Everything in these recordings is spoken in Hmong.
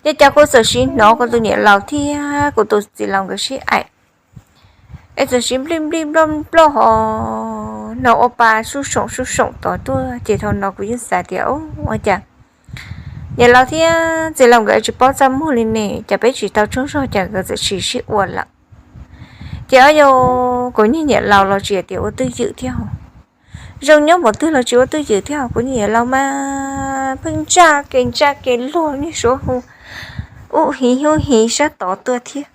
Ces cas kuv txawm sis hnov kuv tus niam laus thiab kuv tus txiv laus nkawd sib aim, es txawm sis nplij nplij nploj nploj ho hnov ua pa sub soom sub soom tod tuaj. Ces thaum no kuv yeej xav tias, ua cas niam laus thiab txiv laus nkawd tsis paub txaj muag li ne, cas peb tsis tau tsaug zog cas nkawd txawm sis sib ua lawm. Ces ob yau, kuv niag niam laus los tsis tias ua twj ywm thiab, zoo nyob npaum twg los tsis ua twj ywm thiab. Kuv niam laus mas pheej ntsaj kev ntsaj kev luag niag suav hu ub hiv hub hiv sab tod tuaj thiab.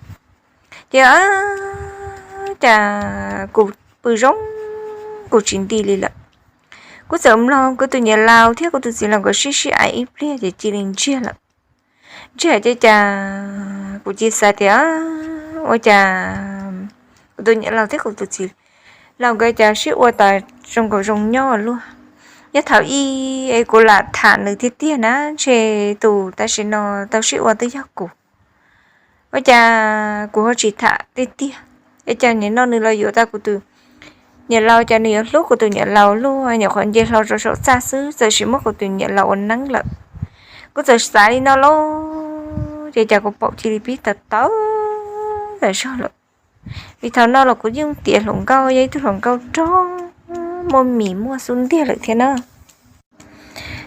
Ces cas kuv pw zoo, kuv tsis nti li lawm. Kuv txawm mloog kuv tus niam laus thiab kuv tus txiv laus nkawd sib sib aim ib pliag ces cia li ntsiag lawm. Ntsiag ces cas kuv cia li xav tias, ua cas kuv tus niam laus thiab kuv tus txiv laus nkawd cas sib ua tas zoo nkaus zoo nyob luaj. Yog thaum ub kuv lam tham nws tiag tiag na, ntshe tus tam sim no tau sib ua twb yog kuv. Ua cas kuv ho tsis tham tiag tiag? Es cas nim no nws los yuav tau kuv tus niam laus, cas nws yuav hlub kuv tus niam laus luaj, nyuam qhuav nce hlo rau saum txaj xwb txawm sis muab kuv tus niam laus ua neeb lawm. Kuv txawm xav li no lauj, ces cas kuv paum cia li pib tawv tawv tawm zog lawm. Vim thaum no los kuv yeej tiav hluas nkauj, yog ib tug hluas nkauj rog muaj mis muaj xub ntiag lawm thiab na.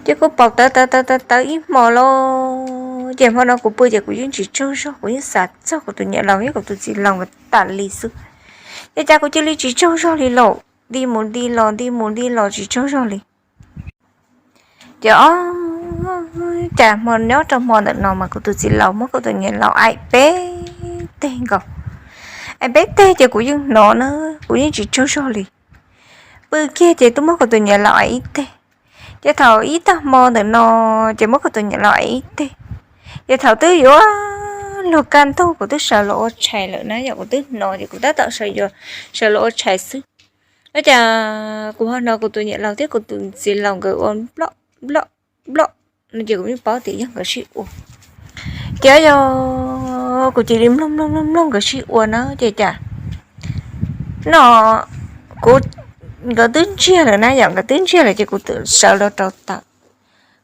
Ces kuv paum tawv tawv tawv tawv tawv ib hmo lauj, ces hmo no kuv pw ces kuv yeej tsis tsaug zog, kuv yeej xav txog kuv tus niam laus thiab kuv tus txiv laus nkawd tas li xwb. Ces cas kuv cia li tsis tsaug zog li lawm, nti mus nti los nti mus nti los tsis tsaug zog li. Ces o, cas hmo nyob rau hmo ntawm no mas kuv tus txiv laus muab kuv tus niam laus aim peb teg nkaus. Aim peb teg ces kuv yeej hnov na, kuv yeej tsis tsaug zog li. Pw kiag ces twb muab kuv tus niam laus aim ib teg. Ces thaum ib tag hmo ntawm no ces muab kuv tus niam laus aim ib teg. Ces thaum twb yuav luag kaj ntug kuv twb sawv los ua tshais lawm na, yog kuv twb hnov ces kuv tab tom sawv los ua tshais xwb. Ua cas kuv ho hnov kuv tus niam laus thiab kuv tus txiv laus nkawd ua nploj nploj nploj no ces kuv yeej paub tias yog nkawd sib ua. Ces yog kuv cia li mloog mloog mloog mloog nkawd sib ua na ces cas no kuv, nkawd twb ntsiag lawm na, yog nkawd twb ntsiag lawm ces kuv sawv los rauv taws.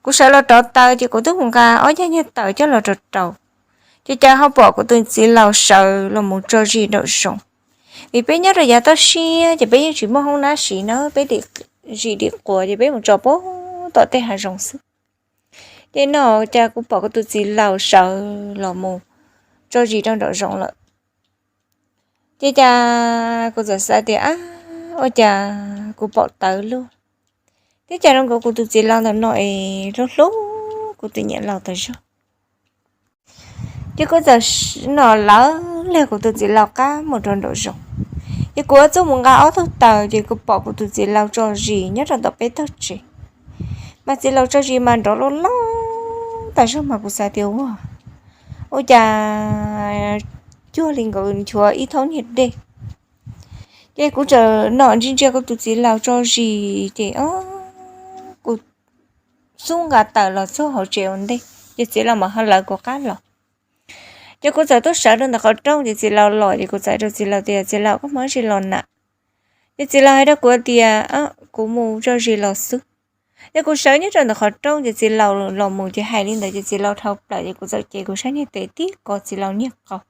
Kuv sawv los rauv taws ces kuv twb mus nqa ob yag nyiag taws coj los rau rau. Ces cas ho pom kuv tus txiv laus sawv los mus tso zis nraum zoov. Vim peb nyob rau yav toj siab ces peb yeej tsis muaj hoob nab siv na, peb dim zis dim quas ces peb mus tso pem tom tej hav zoov xwb. Ces no cas kuv pom kuv tus txiv laus sawv los mus tso zis rau nraum zoov lawm. Ces cas kuv txawm xav tias, ab, ua cas kuv paum tawv luaj, thiab cas zoo nkaus kuv tus txiv laus ntawm no es hlub hlub kuv tus niam laus tas zog. Ces kuv txawm no lawv liag kuv tus txiv laus qab mus rau nraum zoov. Ces kuv ua txuj mus nqa ob tug taws ces kuv pom kuv tus txiv laus tso zis nyob rau tom peb tog tsev. Mas txiv laus tso zis mas nrov loj loj tas zog mas kuv xav tias ua, ua cas cuag li nkaus nchuav ib thaub niag dej. Ces kuv txawm no ntsia ntsia kuv tus txiv laus tso zis ces o, kuv xub nqa taws los txog hauv tsev ua ntej ces txiv laus mam ho lawv kuv qab los. Ces kuv txawm tuaj sawv rau ntawm qhov rooj ces txiv laus los ces kuv txawm rau txiv laus tias, txiv laus, koj mus dab tsi los na? Ces txiv laus hais rau kuv tias, kuv mus tso zis los xwb. Ces kuv sawv nyob rau ntawm qhov rooj ces txiv laus los mus ces hais li ntawd ces txiv laus dhau plaws ces kuv txawm cev kuv sab niag tes tib kov txiv laus niag qau.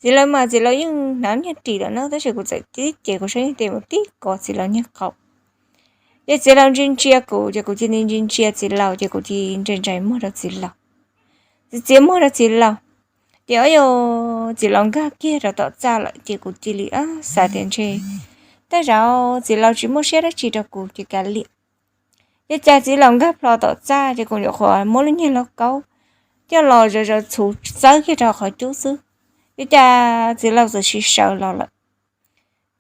Txiv laus mas txiv laus yeej hnav niag ris lawm na tab sis kuv txawm tib cev kuv sab niag tes mus tib kov txiv laus niag qau. Ces txiv laus ntsia ntsia kuv ces kuv cia li ntsia ntsia txiv laus ces kuv cia li ntsais ntsais muag rau txiv laus, txiav txiav muag rau txiv laus. Ces o yog txiv laus nkag kiag rau tom txaj lawm ces kuv cia li xav tias ntshe tej zaum txiv laus tsis muaj siab dab tsi rau kuv ces kav liam. Ces cas txiv laus nkag plho tom txaj ces kuv nyuam qhuav muab lub niag lauj kaub coj los zaws zaws txhuv txawb kiag rau qhov cub xwb, ces cas txiv laus txawm sib sawv los lawm.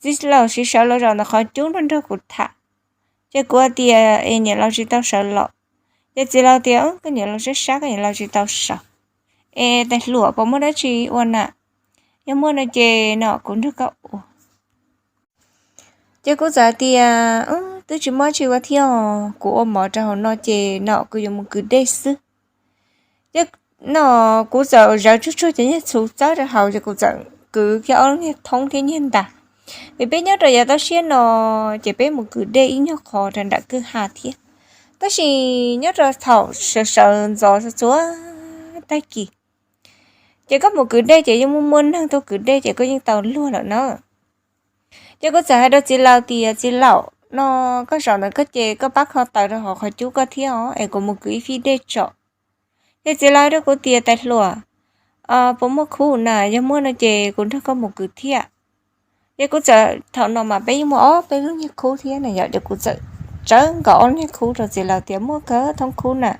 Txiv laus sib sawv los zaum ntawm qhov cub nrog nrog kuv tham. Ces kuv tias, es niam laus tsis tau sawv los? Ces txiv laus tias, koj niam laus sab sab, koj niam laus tsis tau sawv. Es tais hluas, puas muaj dab tsi ua na? Yog muaj no ces no kuv nrog koj ua. Ces kuv txawm tias, twb tsis muaj tsi ua thiab, kuv ua mov rau hauv no ces no kuv yuav mus kwv dej xwb. Ces no kuv txawm zawv tsuag tsuag cov niag txhuv txawb rau hauv ces kuv txawm kwv kiag ob lub niag thoob thiab niag ntas. Vim peb nyob rau yav toj siab no ces peb mus kwv dej ib nyuag qho rau nram kwj ha thiab. Tab sis nyob rau thaum sawv sawv ntxov txhua txhua tag kis. Ces koj mus kwv dej ces yeej muaj muaj neeg tuaj kwv dej ces koj yeej tau luag lawm na. Ces kuv txawm hais rau txiv laus tias, Txiv laus, no koj zaum ntawd koj ces koj pab kho taws rau hauv qhov cub koj thiab os, es kuv mus kwv ib fij dej tso. Ces txiv laus rau kuv tias, Tais hluas, puas muaj khub na? Yog muaj no ces kuv nrog koj mus kwv thiab. Ces kuv txawm, thaum no mas peb yeej muaj ob peb lub niag khub thiab na yom, ces kuv txawm tsawv nkaus ob lub niag khub rau txiv laus tias, Muaj kawg thoob khub na.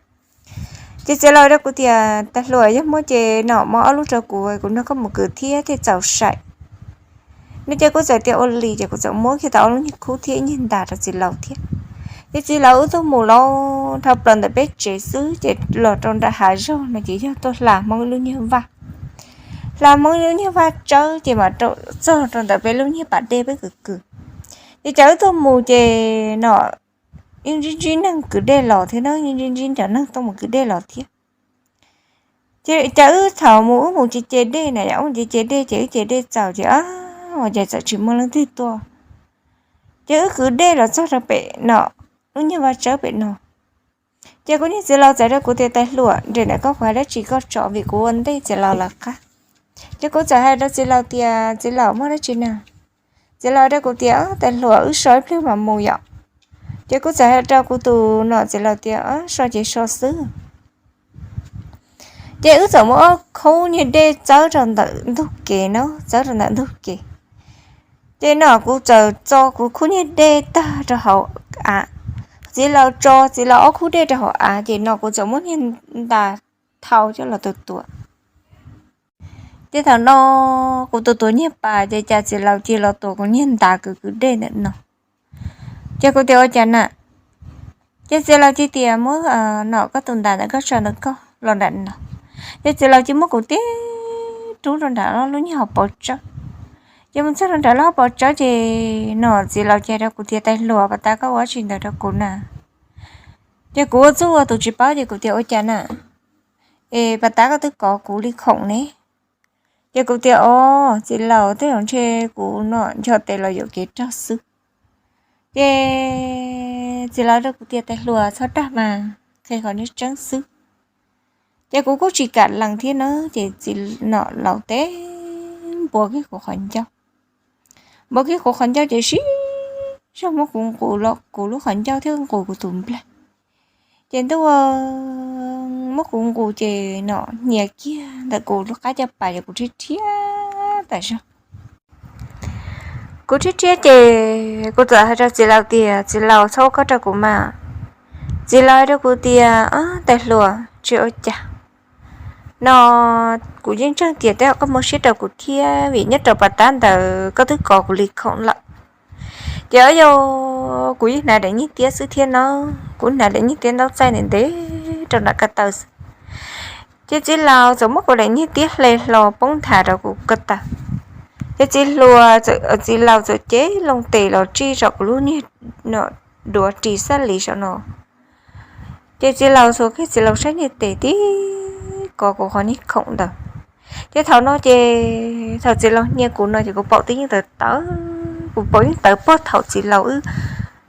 Ces txiv laus rau kuv tias, Tais hluas, yog muaj ces no muab ob lub rau kuv, kuv nrog koj mus kwv thiab thiaj txaus sai. No ces kuv txawm tias ua li, ces kuv txawm muab kiag tau ob lub niag khub thiab ib niag ntas rau txiv laus thiab. Ces txiv laus wb tuaj mus los dhau plaws ntawm peb tsev xwb ces los rau nram hav zog no ces yog tuaj hla Hmoob ib lub niag vaj. Hla Hmoob ib lub niag vaj tsawb ces mam txog rau ntawm peb lub niag pas dej peb kwv kwv. Ces cas wb tuaj mus ces no yeej ntsib ntsib neeg kwv dej los thiab na, yeej ntsib ntsib cov neeg tuaj mus kwv dej los thiab. Ces cas wb thaum mus wb mus ce ce dej na yom, wb mus ce ce dej ces wb ce dej txaus ces ua cas txawm tsis muaj leej twg tuaj. Ces wb kwv dej los txog rau pem no, lub niag vaj tsawb pem no. Ces kuv niag txiv laus txawm rau kuv tias, Tais hluas, nres ntawm koj kuv hais dab tsi koj tso, vim kuv ua ntej txiv laus lawv qab. Ces kuv txawm hais rau txiv laus tias, Txiv laus, muaj dab tsi na? Txiv laus rau kuv tias, Tais hluas, wb so ib pliag mam mus yom. Ces kuv txawm hais rau kuv tus no txiv laus tias, So ces so xwb. Ces wb txawm muab ob khub niag dej txawb rau ntawm ntug kev no, txawb rau ntawm ntug kev. Ces no kuv txawm txo kuv khub niag dej tag rau hauv av, txiv laus tso txiv laus ob khub dej rau hauv av, ces no kuv txawm muab niag ntas thau coj los tua tua. Ces thaum no kuv tus tuav niag pas ces cas txiv laus cia los tuav kuv niag ntas kwv kwv dej ntawm no. Ces kuv tias, Ua cas na? Ces txiv laus cia tias, Muab no koj tus ntas ntawm koj tso ntawm koj los nram no. Ces txiv laus cia muab kuv tib rub rau nram lub niag hauv paus tsawb. Ces mus txog rau nram lub hauv paus tsawb ces no txiv laus cia rau kuv tias, Tais hluas, pas tas koj ua dab tsi ntawd rau kuv na? Ces kuv ua txuj ua tus tsis paub ces kuv tias, Ua cas na? Es pas tas koj twb kov kuv li khoom ne. Ces kuv tias, Os, txiv laus, tej zaum ntshe kuv no nco tes los yuam kev raug xwb. Ces txiv laus rau kuv tias, Tais hluas, txhob dag mas, qhia qhov tseeb xwb. Ces kuv kuj tsis kam lees thiab na, ces txiv laus teb npua kiag kuv qhov ncauj. Npua kiag kuv qhov ncauj ces sib zog muab kuv nqus los kuv lub qhov ncauj thiab nqus kuv tus nplaig. Ces ntuj, muab kuv nqus ces no hnia kiag ntawm kuv lub qab caj pas ces kuv rhiab rhiab tas zog. Kuv rhiab rhiab ces kuv txawm hais rau txiv laus tias, Txiv laus, txhob ua koj rau kuv mas. Txiv laus hais rau kuv tias, Tais hluas, tsis ua cas. No kuv yeej ntseeg tias tej zaum koj muab siab rau kuv thiab, vim nyob rau pas tab ntawd koj twb kov kuv li khoom lawm. Ces o yog kuv yeej hnav daim nyiaj tiab xwb thiab no, kuv hnav daim nyiaj tiab ntaub txaij ntev ntev rau nram ko taw xwb. Ces txiv laus txawm muab kuv daim nyiaj tiab hle hlo poob nthav rau kuv ko taw. Ces txiv hluas, txiv laus txawm cev loo tes los tsij saum kuv lub niag duav ris xab lis saum no. Ces txiv laus xuas kiag txiv laus sab niag tes tib kov kuv qhov niag khoom ntawd. Ces thaum no ces thaum txiv laus hnia kuv no ces kuv paum twb yeej tawv tawv, kuv paum yeej tawv puag thaum txiv laus wb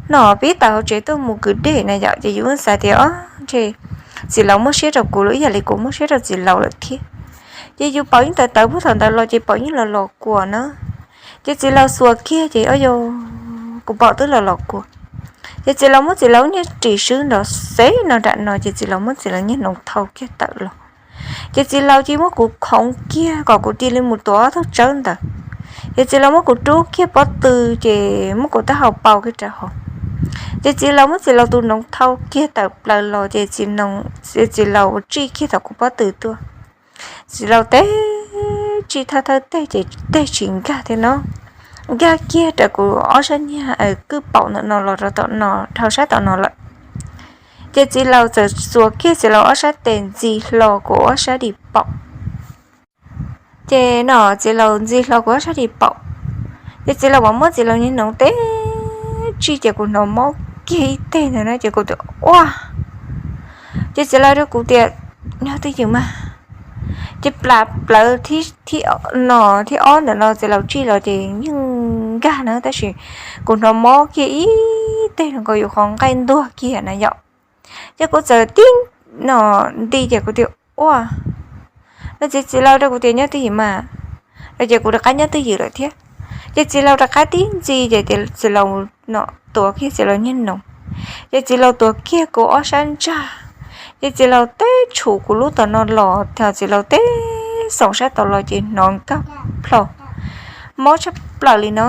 no pib tawm hauv tsev tuaj mus kwv dej na yom, ces yus xav tias o, ntshe txiv laus muab siab rau kuv los ib yam li kuv muab siab rau txiv laus lawm thiab. Ces yus paum yeej tawv tawv puag thaum ntawd los ces paum yeej los los kua na. Ces txiv laus xuas kiag ces o yog kuv paum twb los los kua. Ces txiv laus muab txiv laus niag ris swb nrov xev no nram no ces txiv laus muab txiv laus niag noov thau kiag tawm los. Ces txiv laus cia muab kuv khoov kiag kom kuv cia li mus tuav ob tug tsawb ntawd. Ces txiv laus muab kuv rub kiag pob tw, ces muab kuv taub hau pau kiag rau hauv. Ces txiv laus muab txiv laus tus noov thau kiag tawm plaws los ces txiv laus tsij kiag thaum kuv pob tw tuaj. Txiv laus teb tsij thawj thawj teg ces teg tsis nkag thiab no, nkag kiag rau kuv ob sab niag kwj paum ntawm no los rau tom no dhau sab tom no lawm. Ces txiv laus txawm xuas kiag txiv laus ob sab tes ntxi hlo kuv ob sab di paum. Ces no txiv laus ntxi hlo kuv ob sab di paum, ces txiv laus mam muab txiv laus niag noov teb tsij ces kuv hnov mob kiag ib teg ntawd na ces kuv tias ua. Ces txiv laus rau kuv tias, Nyob twj ywm mas. Ces plas plawv no thib ob ntawm no txiv laus tsij los ces yeej nkag na tab sis kuv hnov mob kiag ib teg no nkaus yus qhov nqaij ntuag kiag na yom. Ces kuv txawm tib no nti ces kuv tias ua. Txiv, txiv laus rau kuv tias nyob twj ywm mas, no ces kuv rov qab nyob twj ywm lawm thiab. Ces txiv laus rov qab tib ntxi ces txiv laus no tuav kiag txiv laus niag noog. Ces txiv laus tuav kiag kuv ob sab ntsag, ces txiv laus teb tshum kuv lub tom no los, thaum txiv laus teb xoom sab tom los ces hnov nkag plho, mob tshaj plaws li no,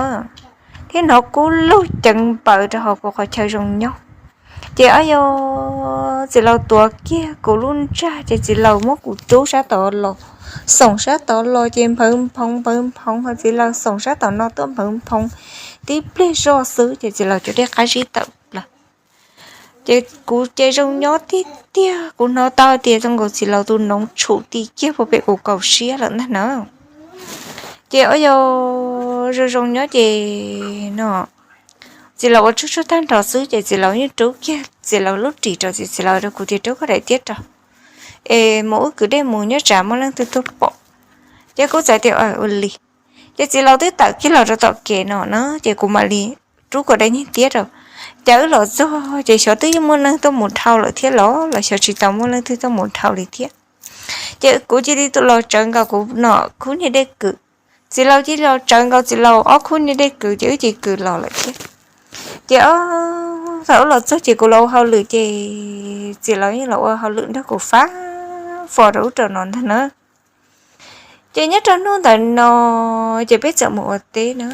thiab hnov kub lug ceev npaws rau hauv kuv qhov chaw zoo nyob. Ces ob yog txiv laus tuav kiag kuv lub ntsag ces txiv laus muab kuv rub sab tod los, xoom sab tod los ces nphawv nphoov nphawv nphoov, ho txiv laus xoom sab tom no tuaj nphawv nphoov. Tib pliag zoj xwb ces txiv laus cov dej qab zib tawm plaws. Ces kuv ces zoo nyob tiag tiag, kuv hnov tau tias zoo nkaus txiv laus tus noov tshum ti kiag puag pem kuv kaum siab lawm ntag na. Ces ob yog zoo zoo nyob ces no txiv laus ua tsuj tsuj tag nrho xwb ces txiv laus yeej rub kiag txiv laus lub ris rau, txiv laus rau kuv tias rub koj daim tiab rau es mus wb kwv dej mus, nyob tsam muaj leej twg tuaj pom. Ces kuv txawm tias ua li. Ces txiv laus twb tawm kiag los rau tom kev no na ces kuv mam li rub kuv daim niag tiab rau. Ces wb los txog ces xyov twb yeej muaj leej tuaj mus dhau lawm thiab los los xyov tsis tau muaj leej twg tuaj mus dhau li thiab. Ces kuv cia li los tsawv nkaus kuv no khub niag dej kwm, txiv laus cia li los tsawv nkaus txiv laus ob khub niag dej kwm ces wb cia li kwv los lawm thiab. Ces ob thaum wb los txog ces kuv los ua hauj lwm ces txiv laus yeej los ua hauj lwm nrog kuv fab fo rau ub rau no ntag na. Ces nyob rau hnub ntawm no ces peb txawm mus ua teb na.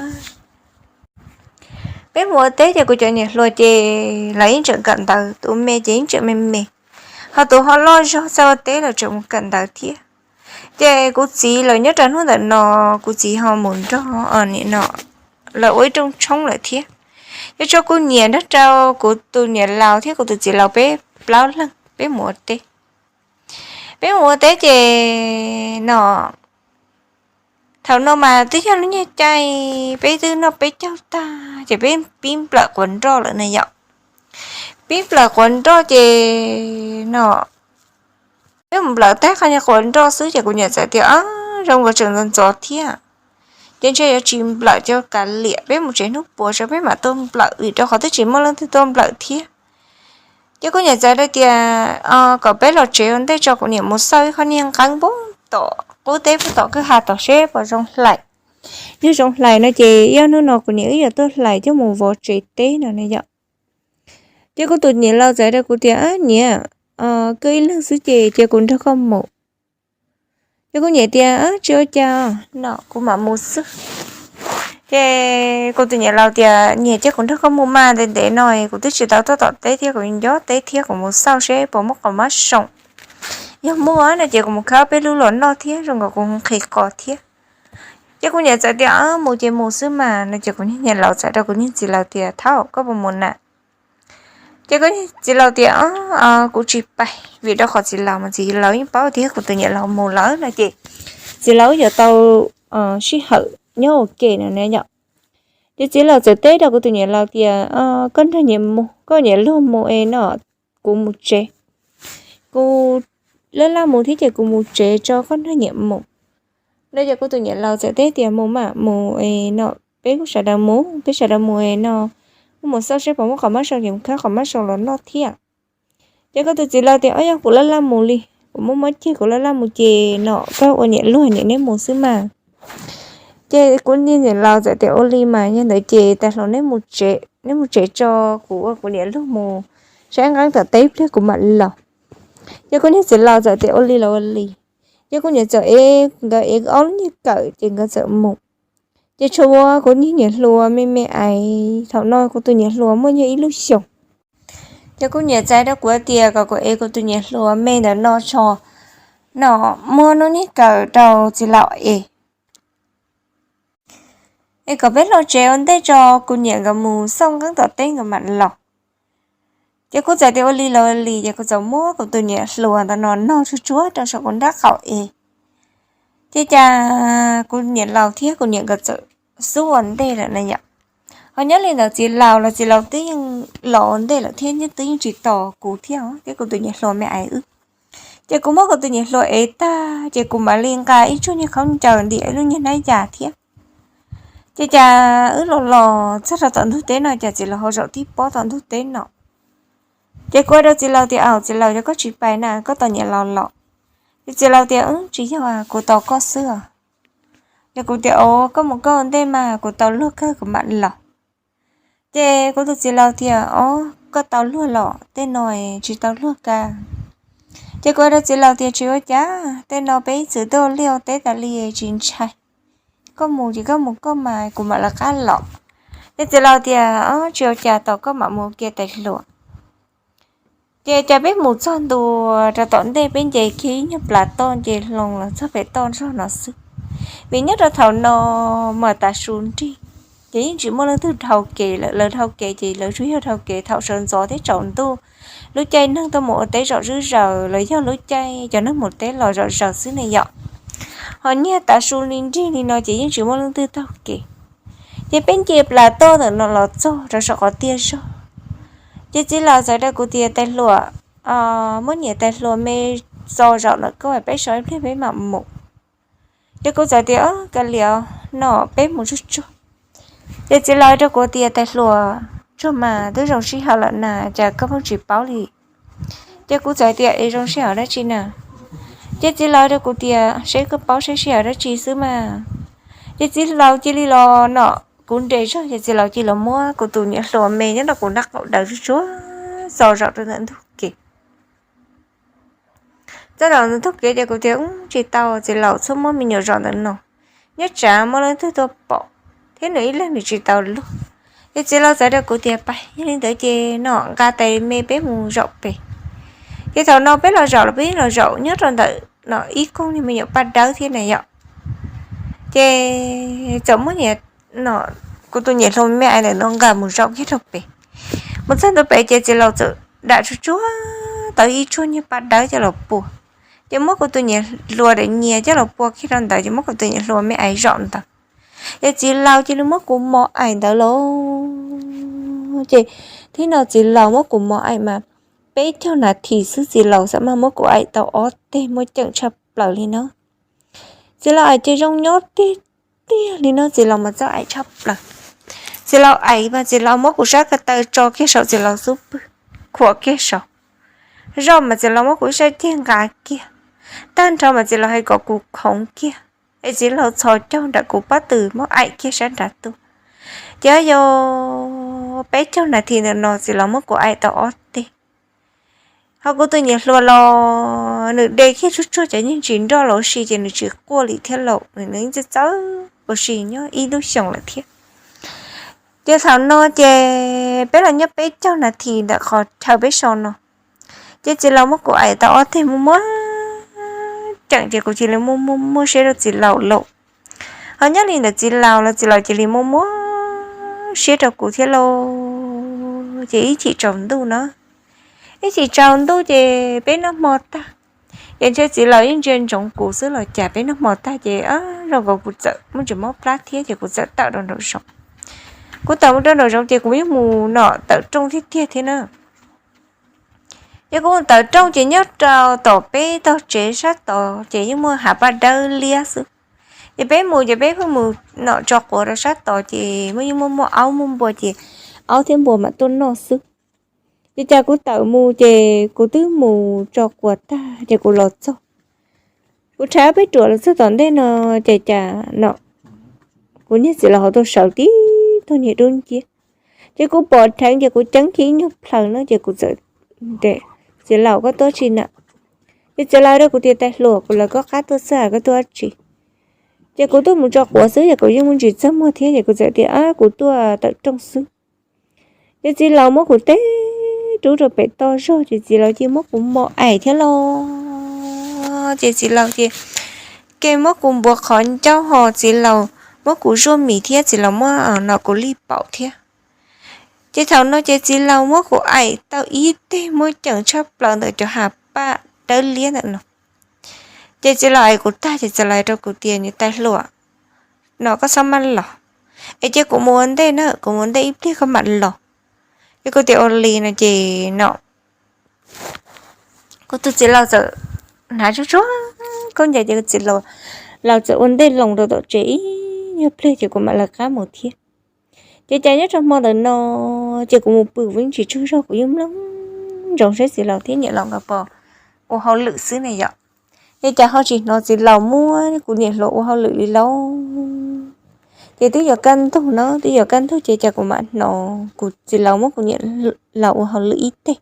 Peb mus ua teb ces kuv cov niam hluas ces lawv yeej tseem kawm ntawv, tus me ces yeej tseem me me, ho tus ho loj zog txawj ua teb los tseem mus kawm ntawv thiab. Ces kuv txiv lawv nyob rau hnub ntawm no, kuv txiv ho mus nrog nim no lawv ua ib rooj tshoob lawm thiab. Ces tshuav kuv niam nrog rau kuv tus niam laus thiab kuv tus txiv laus peb plaub leeg peb mus ua teb. Peb mus ua teb ces no thaum no mas twb yog lub niag caij peb twb noj peb caug tag ces peb pib nplawm quav nroj lawm na yom. Pib nplawm quav nroj ces no peb mus nplawm tag qhov niag quav nroj xwb ces kuv niam txawm tias, Ab, zoo nkaus tseem ntxov ntxov thiab, ces ntshe yuav tsis nplawm cov kav liam, peb mus tsev hnub puav tso peb mam tuaj nplawm, vim rau qhov twb tsis muaj leej twg tuaj nplawm thiab. Ces kuv niam txawm hais tias, Kom peb los tsev ua ntej tso, kuv niam mus xauj ib qho niag nqeeb puag tom qub teb puag tom kwj ha tom seb puas zoo hlais. Yog zoo hlais no ces ib ob hnub no kuv niam wb yuav tuaj hlais coj mus vov tsev teb no ne yom. Ces kuv tus niam laus txawm hais rau kuv tias, Niam, koj ib leeg xwb ces cia kuv nrog koj mus. Ces kuv niam tias, Tsis ua cas, no kuv mam mus xwb. Ces kuv tus niam laus tias, Niam, cia kuv nrog koj mus mas, ntev ntev no kuv twb tsis tau tuaj tom teb thiab, kuv nco teb thiab, kuv mus xauj seb puas muaj qos mab soo. Yog muaj no ces kuv mus khawb peb lub los noj thiab, zoo nkaus kuv nqhis qos thiab. Ces kuv niam txawm tias, Mus ces mus xwb mas, no ces kuv niag niam laus txawm rau kuv niag txiv laus tias, Thaum koj puas mus na? Ces kuv niag txiv laus tias, Kuv tsis pais, vim rau qhov txiv laus mas txiv laus yeej paub tias kuv tus niam laus mus lawm no ces txiv laus yuav tau sij hawm nyob ua ke no ne yom. Ces txiv laus txawm teb rau kuv tus niam laus tias, Koj nrog niam mus, koj niam luag mus es no kuv mus tsev. Kuv laj laj mus thiab ces kuv mus tsev tso, koj nrog niam mus. No ces kuv tus niam laus txawm teb tias, Mus mas mus es no peb kuj sawv daws mus, peb sawv daws mus es no kuj mus xauj seb puas muaj qos mab soo ces mus khawb qos mab soo los noj thiab. Ces kuv tus txiv laus tias, Ob, yog kuv laj laj mus li, kuv muaj mob ceg kuv laj laj mus ces no koj ua niam luag niam neb mus xwb mas. Ces kuv niag niam laus txawm tias, Ua li mas yog ntawd ces tas hlo neb mus tsev, neb mus tsev tso, kuv ua kuv niam luag mus saib nqeeb tom teb ib pliag kuv mam los. Ces kuv niag txiv laus txawm tias, Ua li los ua li. Ces kuv niam txawm ev, nkawd ev ob lub niag kawm ces nkawd txawm mus. Ces tshuav kuv niag niam hluas me me ais, thaum no kuv tus niam hluas muaj yog ib lub xyoos. Ces kuv niam txais rau kuv tias kom kuv ev kuv tus niam hluas me ntawm no tso, no muab lub niag kawm rau txiv laus ev, es kom peb hlo tsev ua ntej tso, kuv niam nkawd mus xauj nqeeb tom teb nkawd mam los. Ces kuv txawm tias, Ua li los ua li. Ces kuv txawm muab kuv tus niam hluas ntawm no nog tsuag tsuag rau saum kuv nrab qaum ev. Ces cas kuv niam laus thiab kuv niam nkawd txawm xub ua ntej lawm na yom. Ho nyob li ntawd txiv laus los txiv laus twb yeej los ua ntej lawm thiab, twb yeej tsis tos kuv thiab, thiab kuv tus niam hluas me ais wb. Ces kuv muab kuv tus niam hluas ev tag ces kuv mam li nqa ib tsuag niag khaub ncaws ntim ib lub niag hnab yas thiab. Ces cas wb los los txog rau tom ntug teb no cas txiv laus ho zaum tib pob tom ntug teb no. Ces kuv hais rau txiv laus tias, Au txiv laus, yog koj tsis pais na koj tos niam laus los. Ces txiv laus tias, Tsis yog, kuv tos koj xwb os. Ces kuv tias, Os, koj mus koj ua ntej mas, kuv tau luag kawg kuv mam los. Ces kuv tus txiv laus tias, Os, koj tau luag los, tej no tsis tau luag kag. Ces kuv hais rau txiv laus tias, Tsis ua cas, tej no peb ib txwm tuaj ua liaj ua teb tas li tsis ntshai. Koj mus ces koj mus koj mas, kuv mam lawv qab los. Ces txiv laus tias, Tsis ua cas, tos koj mam mus ua ke tais hluas. Ces cas peb mus txog ntua rau tom ntej, peb nce kiag ib nyuag plas toj nce hlo los txog pem toj zog no xwb. Vim nyob rau thaum no mas tav su nrig, ces yeej tsis muaj leej twg dhau kev lawm, lawv dhau kev ces lawv tsuas yog dhau kev thaum sawv ntxov thiab tsaus ntuj, lub caij neeg tuaj mus ua teb zom zeb zaws los yog lub caij cov neeg mus teb los zom zaws xwb ne yom. Ho nyiaj tav su li nrig li no ces yeej tsis muaj leej twg taug kev. Ces peb nce plas toj ntawm no los txog rau saum qhov tiaj zog, ces txiv laus txawm rau kuv tias, Tais hluas, muab niam tais hluas me txo zaum lawm koj, peb so ib pliag peb mam mus. Ces kuv txawm tias, Kav liam, no peb mus tsuag tsuag. Ces txiv laus rau kuv tias, Tais hluas, tsuag mas twb zoo sij hawm lawm na, cas koj pheej tsis paub li? Ces kuv txawm tias, Es zoo sij hawm dab tsi na? Ces txiv laus rau kuv tias, Seb koj paub seb sij hawm dab tsi xwb mas. Ces txiv laus cia li los no, kuv nres zog ces txiv laus cia li los muab kuv tus niam hluas me nyob rau kuv nraub qaum daws tsuag tsuag txo zaum rau ntawm ntug kev. Txoj zaum ntawm ntug kev ces kuv tias, Tsis tau, txiv laus txhob muab me nyuam zaum ntawm no, nyob tsam muaj leej twg tuaj pom thiab nws ib leeg nws tsis tau luag. Ces txiv laus txawm rau kuv tias, Pais, yog li ntawd ces no nqa tais me peb mus zaum pem. Ces thaum no peb los zaum los peb los zaum nyob rau ntawm no ib koog niag me nyuam paj dawb thiab na yom. Ces txawm muab niam, no, kuv tus niam hluas me me ais ntawm no nqa mus zaum kiag rau pem. Mus txog ntua pem ces txiv laus txawm dam tsuag tsuag tau ib tsuag niag paj dawb coj los pua. Ces muab kuv tus niam hluas daim nyias coj los pua kiag rau ntawd ces muab kuv tus niam hluas me ais zaum ntawd. Ces txiv laus cia li muab kuv mos aim ntawd lauj. Ces thib no txiv laus muab kuv mos aim mas peb caug nas this xwb txiv laus xav mas muab kuv aim tau ob teg muaj ceem tshaj plaws li no. Txiv laus aim ces zoo nyob tiag tiag li no, txiv laus mas txawj aim tshaj plaws. Txiv laus aim mas txiv laus muab kuv sab ko taw tso kiag saum txiv laus xub pwg, khuam kiag saud. Zaum mas txiv laus muab kuv ib sab ceg nqa kiag, tag nrho mas txiv laus hais kom kuv khoov kiag, es txiv laus txhos caug nram kuv pob tw muab aim kiag sab nrad tuaj. Ces yog peb caug nas this ntawm no txiv laus muab kuv aim tau ob teg. Ho kuv tus niam hluas los nws de kiag tsuag tsuag cov nyiaj ntsis nroj los ua si ces nws tsis quaj li thiab lauj, nws txawj txawj ua si nyob ib lub xyoos lawm thiab. Ces thaum no ces peb los nyob peb caug nas this ntawm qhov chaw peb so no, ces txiv laus muab kuv aim tau ob teg muaj muaj ceem ces kuv cia li muaj muaj muaj siab rau txiv laus lauj. Ho nyob li ntawm txiv laus los txiv laus cia li muaj muaj siab rau kuv thiab lauj. Ces ib chim tsaus ntuj no, ib chim tsaus ntuj ces peb noj hmo tag, ces ntshe txiv laus yeej ntsia ntsoov kuv xwb los cas, peb noj hmo tag ces zoo nkaus kuv txawm muaj ntsis mob plab thiab ces kuv txawm tawm rau nraum zoov. Kuv tawm mus rau nraum zoov ces kuv yeej mus nom tawm rooj tiag tiag thiab na. Ces kuv mus tawm rooj ces nyob rau tom peb tog tsev sab tod ces yeej muaj hav paj dawb liab xwb. Ces peb mus ces peb pheej mus nom tso quav rau sab tod ces muaj yeej muaj muaj aub muaj npua ces aub thiab npua mam tuaj noj xwb. Ces cas kuv tawm mus ces kuv twb mus tso quav tag ces kuv los txog, kuv rhais peb ruam los txog tom ntej no ces cas no kuv niag txiv laus hauv tuaj sawv tib tug niag dub nciab. Ces kuv pom dheev ces kuv ceeb kiag ib nyuag plhaws no ces kuv txawm, Txiv laus, koj tuaj tsi na? Ces txiv laus rau kuv tias, Tais hluas, kuv lawv koj qab tuaj xwb, koj tuaj tsi? Ces kuv tuaj mus tso quav xwb ces kuv yeej muaj ntsis txaj muag thiab ces kuv txawm tias, Kuv tuaj tawm rooj xwb. Ces txiv laus muab kuv teb rub rau pem toj zog ces txiv laus cia muab kuv mos aim thiab los. Ces txiv laus cia li muab kuv npuav qhov ncauj ho txiv laus muab kuv zuaj mis thiab txiv laus muab no kuv lij paum thiab. Ces thaum no ces txiv laus muab kuv aim tau ib teg muaj ceem tshaj plaws ntawm cov hav paj dawb liab ntawm no. Ces txiv laus aim kuv tag ces txiv laus rau kuv tias, Niam tais hluas, no koj txhob maj los, es cia kuv mus ua ntej na, kuv mus ua ntej ib pliag koj mam los. Ces kuv tias, Ua li no ces no kuv tus txiv laus txawm hnav tsuag tsuag khaub ncaws ces txiv laus txawm ua ntej loo rau tom tsev ib nyuag pliag ces kuv mam lawv qab mus thiab. Ces cas nyob rau hmo ntawm no ces kuv mus pw kuv yeej tsis tsaug zog, kuv yeej mloog ntsoov saib txiv laus thiab niam laus nkawd puas ua hauj lwm xwb ne yom. Ces cas ho tsis hnov txiv laus muab kuv niam hluas ua hauj lwm li lauj. Ces twb yuav kaj ntug no, twb yuav kaj ntug ces cas kuv mam hnov kuv txiv laus muab kuv niam laus ua hauj lwm ib teg.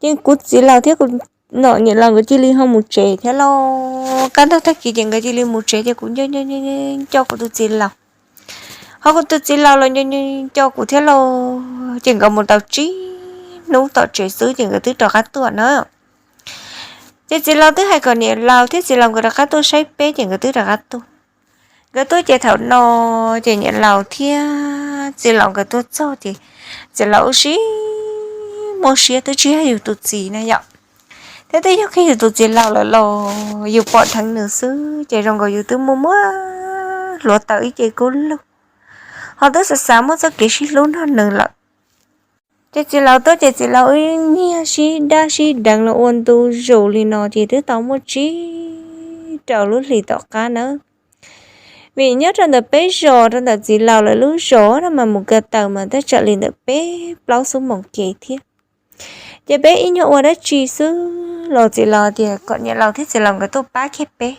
Ces kuv txiv laus thiab kuv niam laus nkawd cia li ho mus tsev thiab lauj. Kaj ntug tag kis ces nkawd cia li mus tsev ces kuv nco nco kuv tus txiv laus, ho kuv tus txiv laus los nco nco kuv thiab lauj. Ces nkawd mus tau tsib hnub tom tsev xwb ces nkawd twb rov qab tuaj na. Ces txiv laus twb hais kom niam laus thiab txiv laus nkawd rov qab tuaj saib peb ces nkawd twb rov qab tuaj. Nkawd tuaj ces thaum no ces niam laus thiab txiv laus nkawd tuaj txog ces txiv laus wb sib muaj siab twb tsis yog yus tus txiv na yom. Thiab twb yog kiag yus tus txiv laus lawm los yus pom dheev nws xwb ces zoo nkaus yus twb muaj muaj hluav taws ib ce kub lug, ho twb xav xav muaj txoj kev sib hlub nrog nws lawm. Ces txiv laus tuaj ces txiv laus wb nyiag sib dab sib deev los ua ntu zus li no ces twb tau muaj tsib rau lub hlis tom qab nawb. Vim nyob rau ntawm peb zos rau ntawm txiv laus lawv lub zos no mas mus ko taw mas tej tsam li ntawm peb plaub xuab moos kev thiab. Ces peb ib nyuag ua dab tsi xwb los txiv laus tias kom niam laus thiab txiv laus nkawd tuaj pab kiag peb.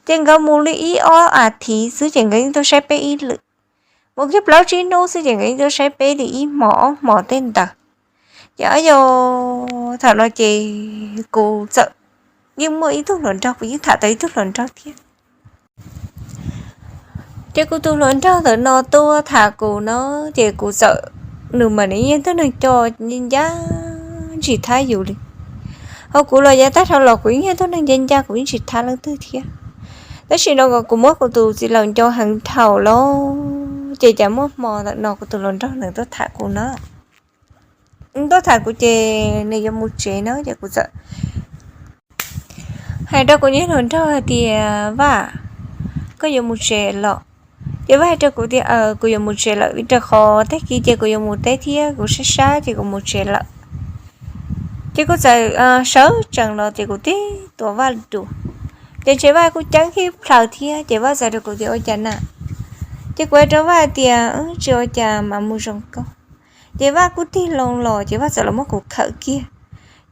Ces nkawd mus li ib ob as thiv xwb ces nkawd yeej tuaj saib peb ib lwm. Mus kiag plaub tsib hnub xwb ces nkawd yeej tuaj saib peb li ib hmos ob hmos tej ntawd. Ces o yog thaum no ces kuv txawm yeej muaj ib tug hluas nraug, kuv yeej tham tau ib tug hluas nraug thiab. Ces kuv tus hluas nraug ntawm no tuaj tham kuv no, ces kuv txawm, nws mas nws yeej tug neeg coj ncaj ncaj tsis thab yus li. Ho kuv los yav tag dhau los kuv yeej yog tug neeg ncaj ncaj kuv yeej tsis thab leej twg thiab. Tab sis no kuv muab kuv tus txiv laus nco heev dhau lawm ces cas muaj hmo ntawm no kuv tus hluas nraug nws tuaj tham kuv no. Tuaj tham kuv ces nws yuav mus tsev na ces kuv txawm hais rau kuv niag hluas nraug hais tias Vaj, koj yuav mus tsev los? Ces Vaj hais rau kuv tias kuv yuav mus tsev lawm vim rau qhov tag kis ces kuv yuav mus teb thiab kuv sab sab ces kuv mus tsev lawm. Ces kuv txawm sawv tsees los ces kuv tib tuav Vaj dua. Ces ntshe Vaj kuj ceeb kiag plaws thiab ces Vaj txawm hais rau kuv tias ua cas na? Ces kuv hais rau Vaj tias tsis ua cas mas mus zoo koj. Ces Vaj kuj tig loo los ces Vaj txawm los muab kuv khawm kiag.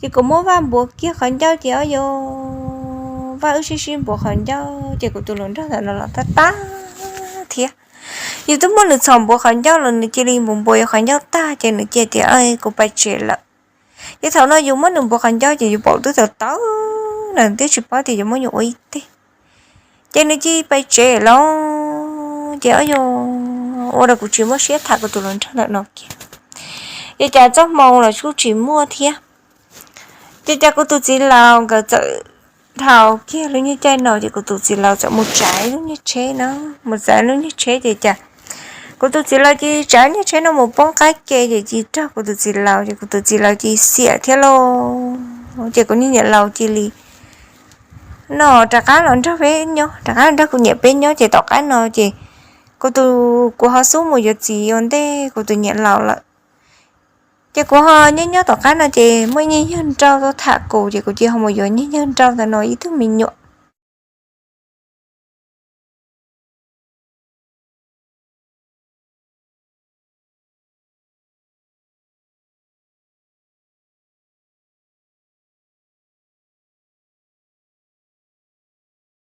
Ces kuv muab Vaj npuav kiag qhov ncauj ces o yog Vaj wb sib sib npuav qhov ncauj ces kuv tus hluas nraug ntawm no los tab tag thiab. Yus twb muab nws txhom npuav qhov ncauj los nws cia li npuav npuav yuav qhov ncauj tag ces nws cia tias kuv pais tsev lawm. Ces thaum no yus muab nws npuav qhov ncauj ces yus paum twb tawv tawv na, twb tsis paub tias yuav muab yus ua ib teg. Ces nws cia li pais tsev lawm ces o yog ua rau kuv tsis muaj siab tham kuv tus hluas nraug ntawm no kiag. Ces cas txoj hmoo los kuj tsis muaj thiab. Ces cas kuv tus txiv laus nkawd txawm dhau kiag lub nyuag caij no ces kuv tus txiv laus txawm mus tsav lub nyuag tsheb no, mus tsav lub nyuag tsheb ces cas kuv tus txiv laus cia li tsav nyuag tsheb no mus poob qab ke ces cia li raug kuv tus txiv laus ces kuv tus txiv laus cia li xiam thiab lauj. Ces kuv niag niam laus cia li no rov qab los nrog peb nyob, rov qab los nrog kuv niam peb nyob ces tom qab no ces kuv tus, kuv ho xub mus yuav txiv ua ntej kuv tus niam laus lawm. Ces kuv ho nyob nyob tom qab no ces muaj niag yawg nrauj tuaj tham kuv ces kuv cia li ho mus yuav niag yawg nrauj ntawm no ib tug me nyuam.